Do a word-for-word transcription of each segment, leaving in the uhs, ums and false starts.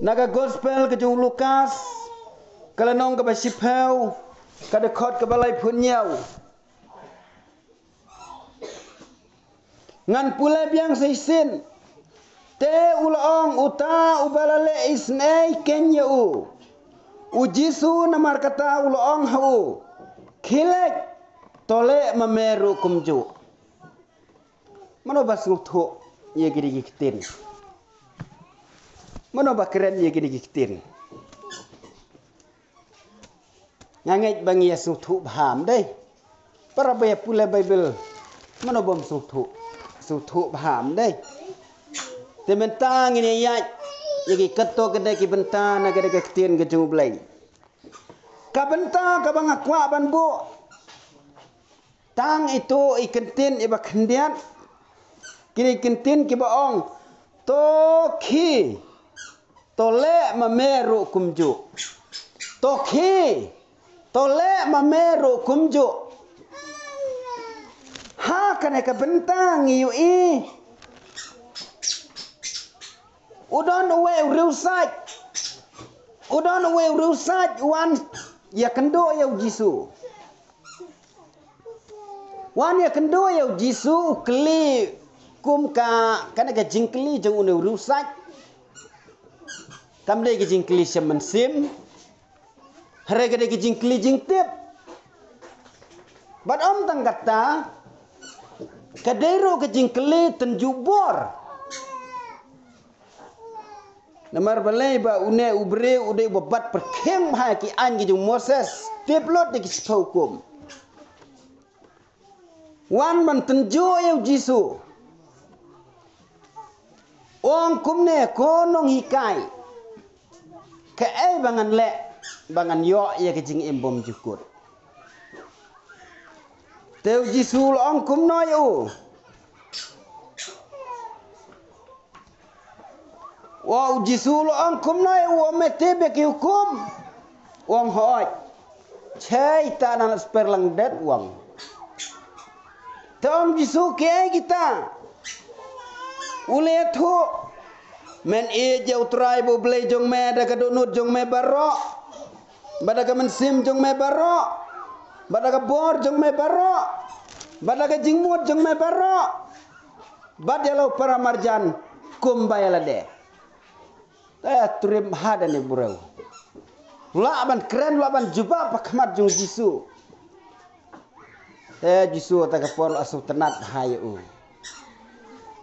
Na ka gospel ka jong u Lukas, ka lynnong kaba shiphew, ka dkhot kaba laiphew hynñiew. Ngan pule biang sa shisien. Te u la ong, uta uba la leh isynei keiñ ïa u. U Jisu namar kata u la ong ha u, khie leit, to leh ma me ruh kumjuh. Mano ba sngewthuh ïa kine ki ktien? Mano ba kren ïa kine ki ktien? Nga ngeit ba ngi ïa sngewthuh bha, ym dei? Para ba ïa pule Baibl, mano bym sngewthuh? Sngewthuh bha, ym dei? Te mynta ngin ïa ïaid ïa ki katto katne ki bynta na kane ka ktien ka jong U Blei. Ka bynta kaba nga kwah ban buh, tang ito i kyntien iba khyndiat. Kine i kyntien kiba ong, to khie, to leh ma me ruh kumjuh. To khie, to leh ma me ruh kumjuh. Ha kane ka bynta ngi ïohi, u don uwei u riewsait. U don uwei u riewsait u wan ïakynduh ïa U Jisu. Wan ïakynduh ïa U Jisu, u kylli kum ka, kane ka jingkylli jong une u riewsait. Kam dei ka jingkylli sha mynsiem. Hynrei ka dei ka jingkylli jingtip. Bad ym tang kata, ka dei ruh ka jingkylli tynjuh bor. Namar balei? Ba une u briew u dei uba bat pyrkhing bha ïa ki aiñ ki jong u Moses. Tip lut ïa ki shiphew hukum. Wan ban tynjuh ïa U Jisu. Ong kumne, ko nonghikai, kaei ba ngan leh ba ngan ïoh ïa ka jingim bymjukut? Te U Jisu u la ong kumno ïa u? Wa, U Jisu u la ong kumno ïa u? Ong, me tip ïa ki hukum? U ong, hooid. Cheita, nang la sper lang det, u ong. Te ong Jisu, kiei kita? U la ïathuh, men ïeit ïa U Trai ba U Blei jong me da ka dohnud jong me baroh, bad da ka mynsiem jong me baroh, bad da ka bor jong me baroh, bad da ka jingmut jong me baroh, bad ïa la u para marjan kumba ïa lade. Te triem bha da une u briew. Lah ban kren, lah ban jubab ha khmat jong Jisu. Te Jisu kata ka por la sngewtynnat bha ïa u.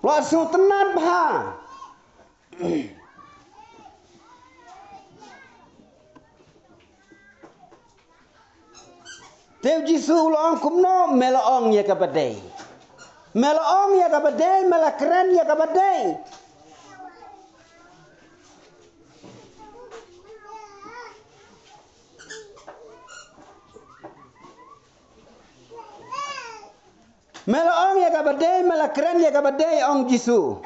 La sngewtynnat bha. Te U Jisu u la ong kumno? Me la ong ïa kaba dei. Me la ong ïa kaba dei, me la kren ïa kaba dei. Me la ong ïa kaba dei, me la kren ïa kaba dei, ong Jisu.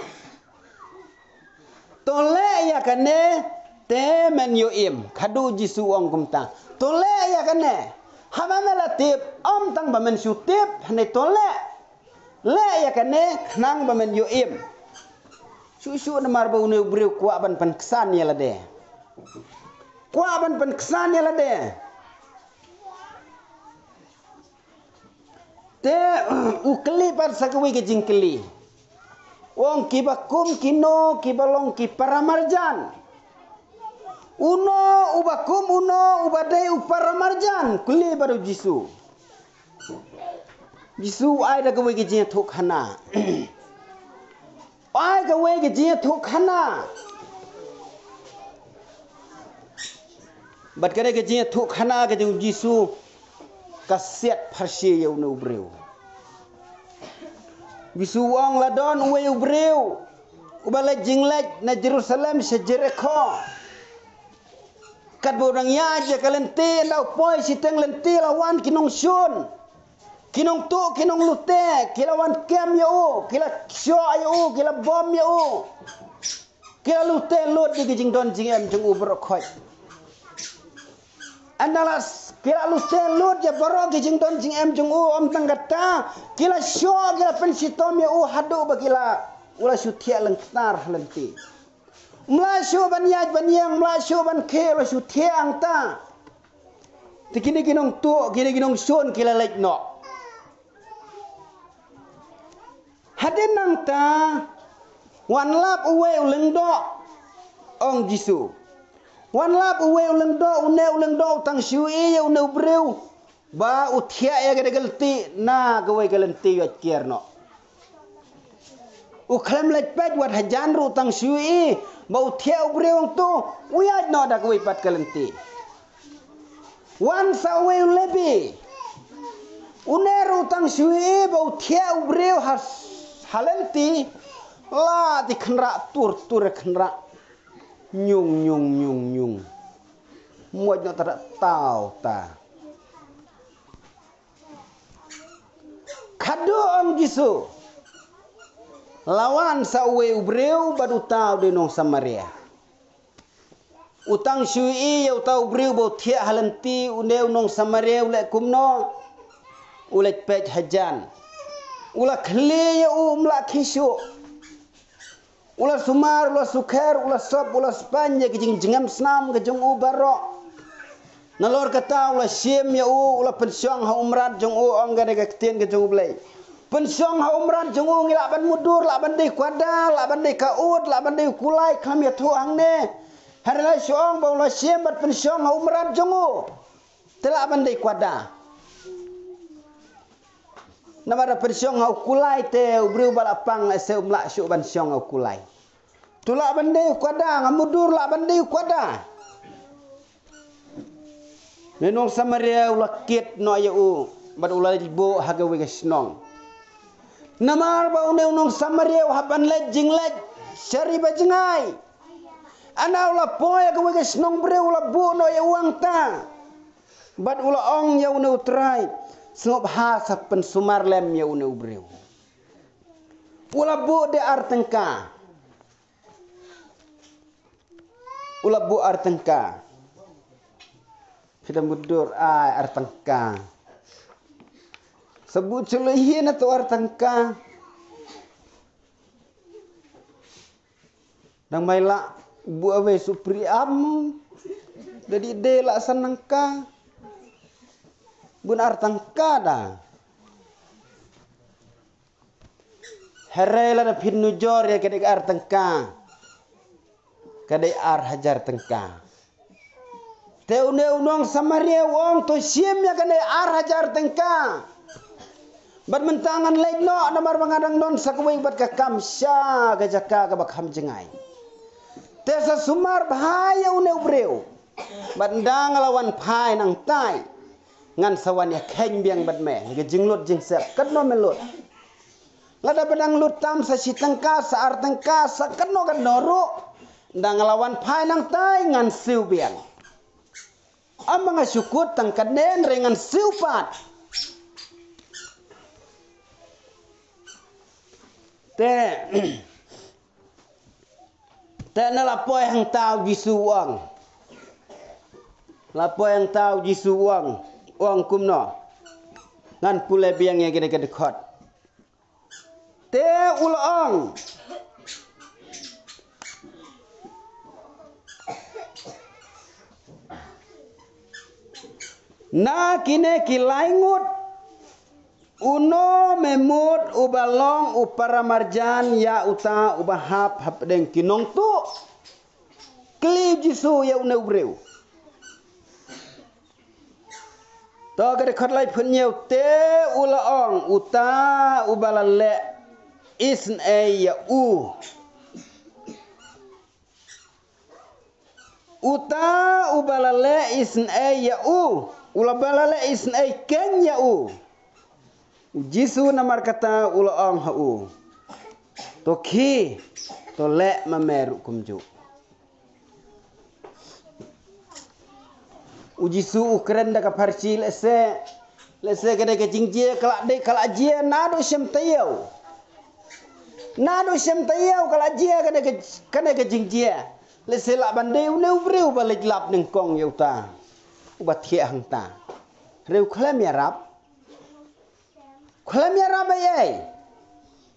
To leh ïa kane te men ïoh im. Khadduh Jisu u ong kumta. To leh ïa kane. Haba me la tip, ym tang ba men shu tip, hynrei to leh. Leh ïa kane khnang ba men ïoh im. Shuh shuh namar ba une u briew kwah ban pynksan ïa lade. Kwah ban pynksan ïa lade. Te u kylli pat sa kawei ka jingkylli. U ong, kiba kum kino kiba long ki para marjan? Uno uba kum uno uba dei u para marjan? Kylli bad u Jisu. Jisu u ai da kawei ka jingïathuhkhana. Ai kawei ka jingïathuhkhana. Bad kane ka jingïathuhkhana ka jong u Jisu ka siat pharshi ïa une u briew. Jisu u ong, la don uwei u briew uba leit jingleit na Jerusalem sha Jerikho. Katba u dang ïaid ïa ka lynti, ynda u poi shiteng lynti la wan ki nongshun, ki nongtuh, ki nonglute, ki la wan kem ïa u, ki la shoh ïa u, ki la bom ïa u, ki la lute lut ïa ki jingdon jingem jong u baroh khoit. Ynda la s-, ki la lute lut ïa baroh ki jingdon jingem jong u, ym tang kata, ki la shoh, ki la pynshitom ïa u haduh ba ki la, u la shu thiah lyngktar ha lynti. Mla shu ban ïaid ban ïeng, mla shu ban khie, la shu thiah hangta. Te kine ki nongtuh, kine ki nongshun ki la leit noh. Hadien nangta, wan lap uwei u lyngdoh, ong Jisu. Wan lap uwei u lyngdoh, une u lyngdoh u tang shu ïohi ïa une u briew ba u thiah ïa kane ka lynti na kawei ka lynti ïoh kiar noh. U khlem leit peit wat hajan ruh u tang shu ïohi ba u thiah u briew hangto, u ïaid noh da kawei pat ka lynti. Wan sa uwei u Lebi. Une ruh u tang shu ïohi ba u thiah u briew ha, ha lynti. La ti khynra tur tur khynra. Nyung nyung nyung nyung. Moj noh ta taw ta. Khadduh ong Jisu. La wan sa uwei u briew bad uta u dei u nong Samaria. U tang shu ïohi ïa uta u briew ba u thiah ha lynti, une u nong Samaria u leh kumno? U leit peit hajan. U la khlieh ïa u, um lah khie shuh. U la sumar, u la sukher, u la sop, u la spaiñ ïa ki jingjngem snam ka jong u baroh. Nalor kata u la shim ïa u, u la pynshong ha u mrad jong u, ong kane ka ktien ka jong U Blei. Pynshong ha u mrad jong u, ngi lah ban mutdur, lah ban dei u kwada, lah ban dei ka ud, lah ban dei u kulai, kham ïathuh hangne. Hynrei la shu ong ba u la shim bad pynshong ha u mrad jong u. Te lah ban dei u kwada. Namar da pynshong ha u kulai te u briew ba la pang, eh, se um lah shuh ban shong ha u kulai. To lah ban dei u kwada, nga mutdur lah ban dei u kwada. Une u nong Samaria u la kit noh ïa u bad u la leit buh ha kawei ka shnong. Namar ba une u nong Samaria u hap ban leit jingleit sha ri ba jngai. Hynda u la poi ha kawei ka shnong briew u la buh noh ïa u hangta. Bad u la ong ïa une u trai, sngewbha sa pynsumar lem ïa une u briew. U la buh de ar tyngka. U la buh ar tyngka. Phi da mutdur ai ar tyngka. Sa buh shuh lei hi na tu ar tyngka. Dang mai lah buh awei supri am. Da dei dei lah san tyngka. Bun ar tyngka da. Hynrei lada phin nujor ïa ka dei ar tyngka. Ka dei ar hajar tyngka. Te une u nong Samaria u ong to shim ïa kane ar hajar tyngka. Bad mynta ngan leit noh namar ba nga dang don sa kawei bad ka kam sha ka jaka kaba kham jngai. Te sa sumar bha ïa une u briew. Bad ynda nga la wan phai nangtai. Ngan sa wan ïakheiñ biang bad me. Ka jinglut jingsep. Katno me lut. Lada ba dang lut tam sa shi tyngka, sa ar tyngka, sa katno katno ruh. Ynda nga la wan phai nangtai ngan siew biang. Ym ba nga shu kut tang katne hynrei ngan siew pat. Te, te na la poi hangta u Jisu u ong. La poi hangta u Jisu u ong. U ong kumno. Ngan pule biang ïa kane ka dkhot. Te u la ong. Na kine ki lai ngut. Uno me mut uba long u paramarjan ïa uta uba hap hapdeng ki nongtuh. Kylli u Jisu ïa une u briew. To ka dkhot laiphew hynñiew te u la ong uta uba la leh isynei ïa u. Uta uba la leh isynei ïa u. U la ba la leh isynei keiñ ïa u. U Jisu namar kata u la ong ha u. To khie, to leh ma me ruh kumjuh. U Jisu u kren da ka pharshi lehse, lehse ka dei ka jingjia ka la dei ka la jia naduh shem taïew. Naduh shem taïew ka la jia ka dei ka, ka dei ka jingjia. Lehse lah ban dei une u briew ba leit lap nyngkong ïa uta uba thiah hangta. Hynrei u khlem ïarap. Khlem ïarap ei ei.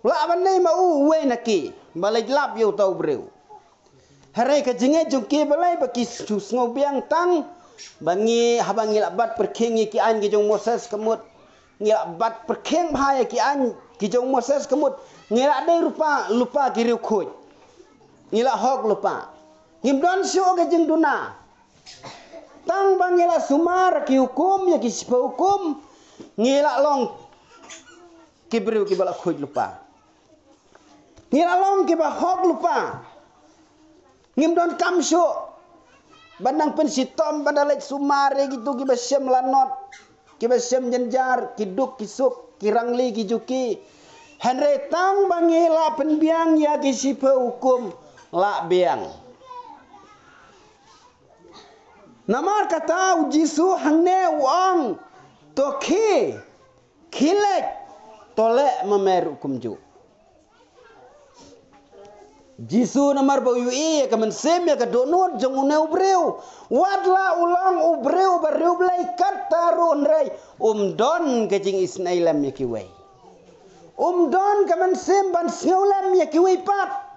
Lah ban dei ma u uwei na ki ba leit lap ïa uta u briew. Hynrei ka jingngeit jong ki balei ba ki shu sngew biang tang ba ngi, haba ngi la bat pyrkhing ïa ki aiñ ki jong Moses ka mut, ngi la bat pyrkhing bha ïa ki aiñ ki jong Moses ka mut, ngi la dei lypa, lypa ki riewkhuid. Ngi la hok lypa. Ngim don shuh ka jingduna. Tang ba ngi la sumar ki hukum ïa ki shiphew hukum, ngi la long ki briew kiba la khuid lypa. Ngi la long kiba hok lypa. Ngim don kam shuh ban nang pynshitom, ban da leit sumar ïa kito kiba shem lanot, kiba shem jynjar, ki duk ki suk, ki rangli ki juki. Hynrei tang ba ngi la pynbiang ïa ki shiphew hukum, la biang. Namar kata u Jisu hangne u ong, to khie, khie leit, to leh ma me ruh kumjuh. Jisu namar ba u ïohi ïa ka mynsiem ïa ka dohnud jong une u briew. Wat la u long u briew ba riewblei katta ruh hynrei um don ka jingisynei lem ïa kiwei. Um don ka mynsiem ban sngew lem ïa kiwei pat.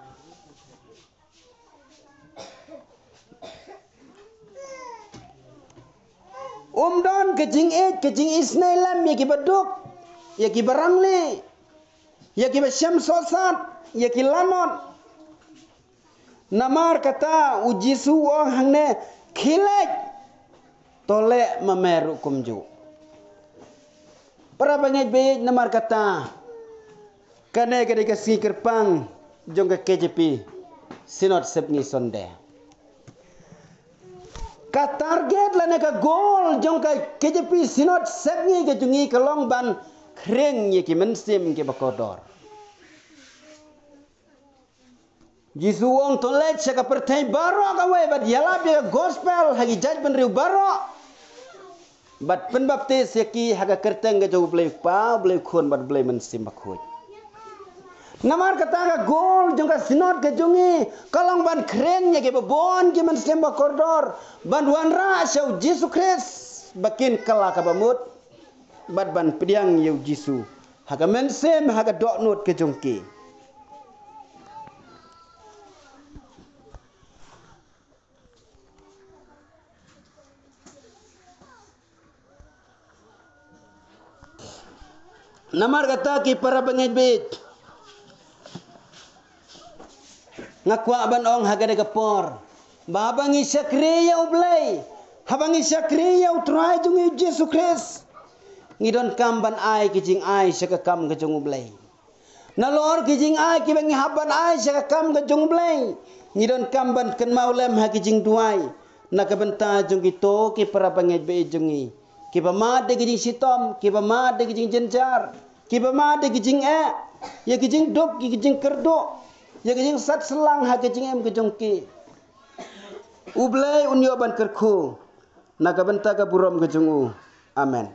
Um don ka jingïeit, ka jingisynei lem ïa kiba duk, ïa kiba rangli, ïa kiba shem sohsat, ïa ki lanot. Namar kata u Jisu u ong hangne, khie leit, to leh ma me ruh kumjuh. Para bangeit baieit, namar kata kane ka dei ka sngi kyrpang jong ka K J P Synod Sepngi Sonde. Ka target lane ka goal jong ka K J P Synod Sepngi ka jong ngi ka long ban khring ïa ki mynsiem kiba kordor. Jisu u ong to leit sha ka pyrthei baroh kawei bad ïalap ïa ka gospel ha ki jaitbynriew baroh. Bad pynbaptis ïa ki ha ka kyrteng ka jong U Blei U Kpa, U Blei U Khun bad U Blei Mynsiem Bakhuid. Namar kata ka goal jong ka synod ka jong ngi ka long ban khring ïa kiba bun ki mynsiem ba kordor ban wanrah sha u Jisu Khrist ba kin kylla kaba mut bad ban pdiang ïa u Jisu ha ka mynsiem, ha ka dohnud ka jong ki. Namar kata ki para bangeit baieit, nga kwah ban ong ha kane ka por ba haba ngi shakri ïa U Blei, haba ngi shakri ïa U Trai jong ngi U Jisu Khrist, ngi donkam ban ai ki jingai sha ka kam ka jong U Blei. Nalor ki jingai kiba ngi hap ban ai sha ka kam ka jong U Blei, ngi donkam ban kynmaw lem ha ki jingduwai na ka bynta jong kito ki para bangeit baieit jong ngi kiba mad da ki jingshitom, kiba mad da ki jingjynjar, kiba mad da ki jingeh, ïa ki jingduk, ïa ki jingkyrduh, ïa ki jingsat slang ha ki jingim ka jong ki. U Blei un ïoh ban kyrkhu na ka bynta ka burom ka jong u. Amen.